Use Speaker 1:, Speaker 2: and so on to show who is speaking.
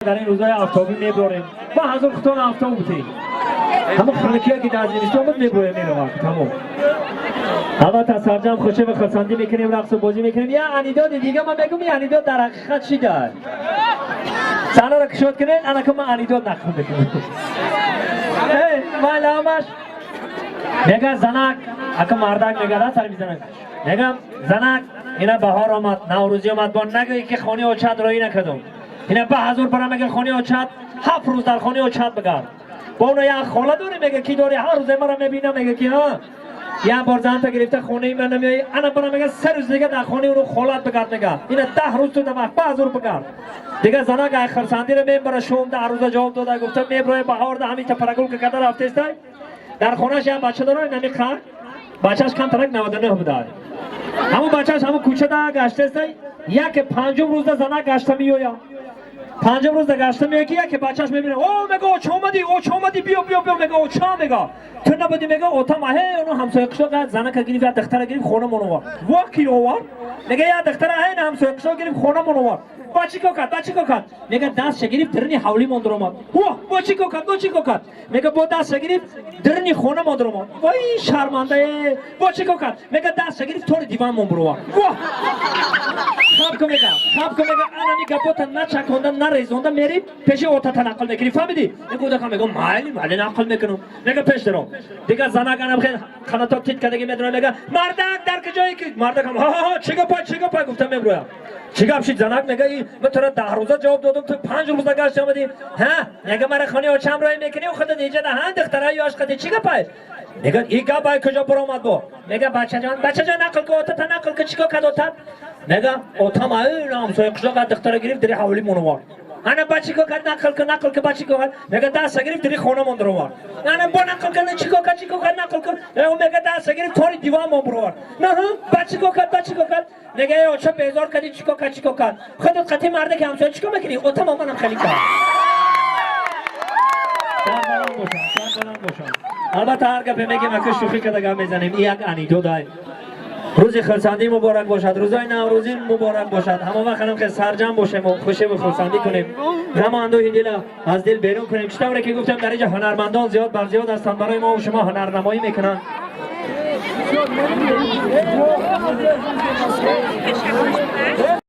Speaker 1: Дар ин рӯзҳои афтобӣ меборем ва ҳазор хутон афтоб бутем. Ҳамон хунукие ки дар зимистон буд, меброем, меравад, тамом. Албатта, сарҷам хушӣ ва хурсандӣ мекунем, рақсу бозӣ мекунем. Я анекдоти дига ман мегум. Ин анекдот дар ҳақиқат чӣ дар саҳнаро кушод кунед, анака ман анекдот нақл мекунам. Майла, ҳамаш мега занак ака мардак мега сар мизанак, мегам: «Занак, ина баҳор омад, наврӯзӣ омад, бо нагӯӣ ки хони очат роӣ накардум. Ина ба ҳазур бара», мега, «хони очат 7 рӯз дар хони очат бигард. Бо уна як хола дорӣ», мега, «ки дорӣ, ҳар рӯзе мара мебинам». Мега ки ҳа, як бор занта гирифта хонаи ман намеоӣ, ана бара, мега, 3 рӯз дига дар хонаи уну холат бигард. Мега, ина 10 рӯз ту вақт, ба ҳазур бигард дига». Занак ай хурсандиро мебара, шум 10 рӯза ҷавоб дода гуфта меброя. Баҳорда ҳамита прогулка карда рафтестай. Дар хонааш як бача дора, нами қар бачааш камтарак 99 буда. Ҳамун бачааш ҳамун кӯчада гаштестай. Яке панҷум рӯзда занак гашта меояд. Панҷум рӯзда гашта меояд, ки яке бачааш мебинад. «О», мега, «оча омадӣ, оча омадӣ, биё, биё, биё». Мега, «Оча», мега, «ту набудӣ». Мега, «Отам аҳе ону ҳамсоя қишлоқ як занака гирифт, як духтара гирифт, хонамон овард». «Во, ки овард?» Мега, «Як духтара аҳе ҳамсоя қишлоқ гирифт, хонамон овард». «Ба чӣ кор кард, ба чӣ кор кард?» Мега, «Дастша гирифт, дарини ҳавлимон даромад». «Во, бо чӣ кор кард, бо чӣ кор кард?» Мега, «Бо дастша гирифт, дарини хонамон даромад». «Вой, шармандае, бо чӣ кор кард?» Мега, «Дастша гирифт, тори диванмон буровард». «Во, хаб ку», мега, «хаб ку». Мега, «Анами гапота начаконда, нарезонда мери пеши отата нақл мекунӣ, фаҳмидӣ?» Мега, мега, «Майли, майли, нақл мекунам». Мега, «Пеш даром дига». Занак анам хел қанато тит кадаги медонам. Мега: «Мардак, дар куҷое?» Ки мардакам: «Ҳа, чӣ гапай, чӣ гапай?» гуфта меброям. «Чӣ гап шид, занак?» Мега, «Ман тура 10 рӯза ҷавоб додам, ту 5 рӯза гашт омадӣ». «Ҳа», мега, «мара хони очам роӣ мекунӣ, худат иҷада ҳа духтара ёш қади, чӣ гапай?» Мега, «И гап ай куҷо баромад бо?» Мега: «Бачаҷон, бачаҷон, нақл ку, отата нақл ку, чӣ кор кард отат?» Мега, «Отам ай ҳамсоя қишлоқ духтара гирифт, дари ҳавлимон овард». «Ана ба чӣ кор кард? Нақл ку, нақл ку, ба чӣ кор кард?» Мега, «Даста гирифт, дари хонамон даровард». «Ана бо нақл кар, чӣ кор кард, чӣ кор кард, нақл кун». Мега, «Даста гирифт, тори диванмон баровард». «Наҳа, ба чӣ кор кард, ба чӣ кор кард?» Мега: «Эй оча, безор кардӣ, чӣ кор кард, чӣ кор кард? Худат қати марде ки ҳамсоя чӣ кор мекунӣ? Отам манам хеле кард». Сарбаланд бошам, сарбаланд бошам. Албатта, ҳар гапе мегем, ака, шӯхӣ карда гап мезанем. Ин як анекдот ай. Рӯзи хурсандӣ муборак бошад, рӯзои наврӯзӣ муборак бошад. Ҳама вақт ҳам хел сарҷам бошему хушиву хурсандӣ кунем, ғаму андӯҳи дила аз дил берун кунем. Чӣ тавре ки гуфтем, дар инҷа ҳунармандон зиёд бар зиёд ҳастанд, барои мо шумо ҳунарнамоӣ мекунанд.